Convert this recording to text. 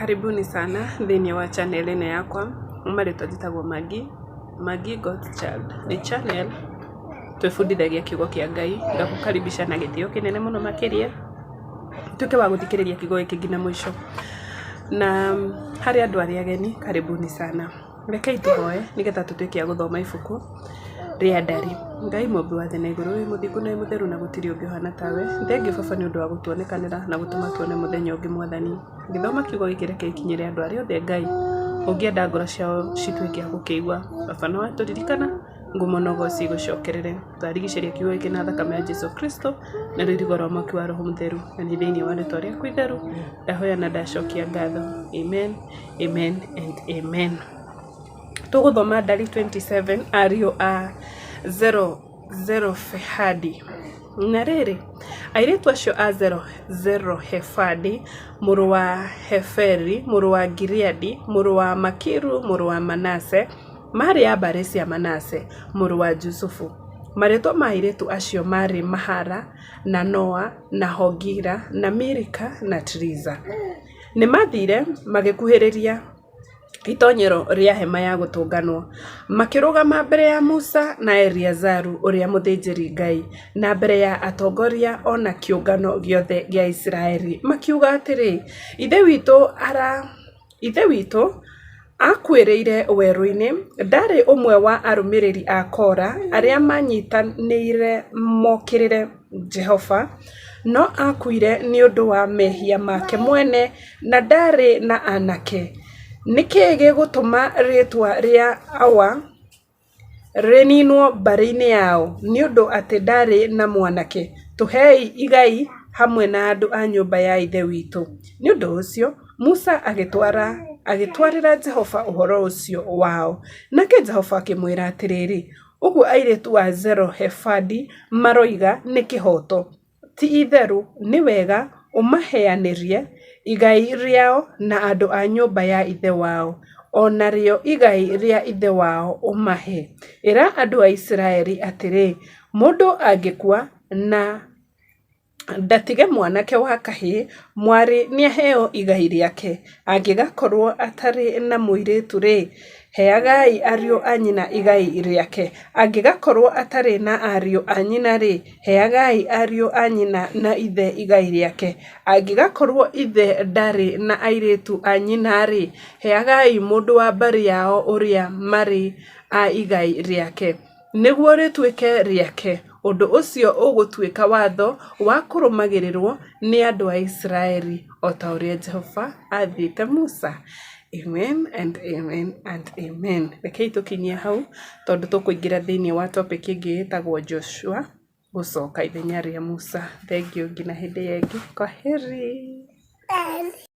Karibuni sana thĩinĩ wa channel ĩno yakwa. Marĩtwa njĩtagwo Maggie, Maggie God's Child. Nĩ channel twĩbundithagia kiugo kĩa Ngai. Ngagũkaribisha na gĩtĩo kĩnene mũno makĩria, ũtuĩke wa gũthikĩrĩria kiugo gĩkĩ nginya mũico. Na harĩ andũ arĩa ageni, karibuni sana. Rekei tũhoe nĩgetha tũtuĩke a gũthoma ibuku rĩa Ndari. Ngai mũmbi wa thĩ na igũrũ, wĩ mũthingu na wĩ mũtheru na gũtirĩ ũngĩ ũhana tawe. Thengiũ baba nĩ ũndũ wa gũtuonekanĩra na gũtũma tuone mũthenya ũngĩ Mwathani. Ngĩthoma kiugo gĩkĩ reke gĩkinyĩre andũ arĩa othe Ngai ũngĩenda ngoro ciao cituĩke a gũkĩigua. Baba nĩ watũririkana, ngumo na ũgoci igũcokerere. Twarigicĩria kiugo gĩkĩ na thakame ya Jesu Kristo na rũirigo rwa mwaki wa Roho Mũtheru na nĩ thĩinĩ wa rĩtwa rĩaku itheru ndahoya na ndacokia ngatho. Amen. Amen and amen. Tũgũthoma Ndari 27 ariũ a Zelofehadi. Na rĩrĩ, airĩtu acio a Zelohefadi, mũrũ wa Heferi, mũrũ wa Gileadi, mũrũ wa Makiru, mũrũ wa Manase, maarĩ a mbarĩ cia Manase, mũrũ wa Jusufu. Marĩĩtwa ma airĩtu acio maarĩ Mahala, na Noa, na Hogila, na Milika, na Tiriza. Nĩ maathire magĩkuhĩrĩria itonyero rĩa hema ya gũtũnganwo, makĩrũgama mbere ya Musa na Eliazaru ũrĩa mũthĩnjĩri-Ngai, na mbere ya atongoria o na kĩũngano gĩothe gĩa Isiraeli, makiuga atĩrĩ, Ithe witũ aakuĩrĩire werũ-inĩ, ndaarĩ ũmwe wa arũmĩrĩri a Kora arĩa maanyitanĩire mokĩrĩre Jehova, no aakuire nĩ ũndũ wa mehia make mwene na ndaarĩ na anake. Nĩ kĩĩ gĩgũtũma rĩĩtwa rĩa Awa rĩniinwo mbarĩ-inĩ yao nĩ ũndũ atĩ ndaarĩ na mwanake? Tũhei igai hamwe na andũ a nyũmba ya ithe witũ. Nĩ ũndũ ũcio Musa agĩtwarĩra Jehova ũhoro ũcio wao, nake Jehova akĩmwĩra atĩrĩ, Ũguo airĩtu a Zelohefadi maroiga nĩ kĩhooto. Ti-itherũ nĩ wega ũmaheanĩrie igai rĩao na andũ a nyũmba ya ithe wao, o narĩo igai rĩa ithe wao ũmahe. Ĩra andũ a Isiraeli atĩrĩ, 'Mũndũ angĩkua na ndatige mwanake wa kahĩĩ, mwarĩ nĩaheo igai rĩake. Angĩgakorwo atarĩ na mũirĩtu-rĩ, heagai ariũ a nyina igai rĩake. Angĩgakorwo atarĩ na ariũ a nyina-rĩ, heagai ariũ a nyina na ithe igai rĩake. Angĩgakorwo ithe ndarĩ na airĩtu a nyina-rĩ, heagai mũndũ wa mbarĩ yao ũrĩa marĩ a igai rĩake. Nĩguo rĩtuĩke rĩake. Ũndũ ũcio ũgũtuĩka watho wa kũrũmagĩrĩrũo nĩ andũ a Isiraeli, o ta ũrĩa Jehova aathĩte Musa. Amen and amen and amen. Rekei tũkinyie hau tondũ tũkũingĩra thĩinĩ wa topic ĩngĩ ĩtagwo Joshua gũcoka ithenya rĩa Musa. Thengiũ nginya hĩndĩ ĩyo ĩngĩ. Kwaheri.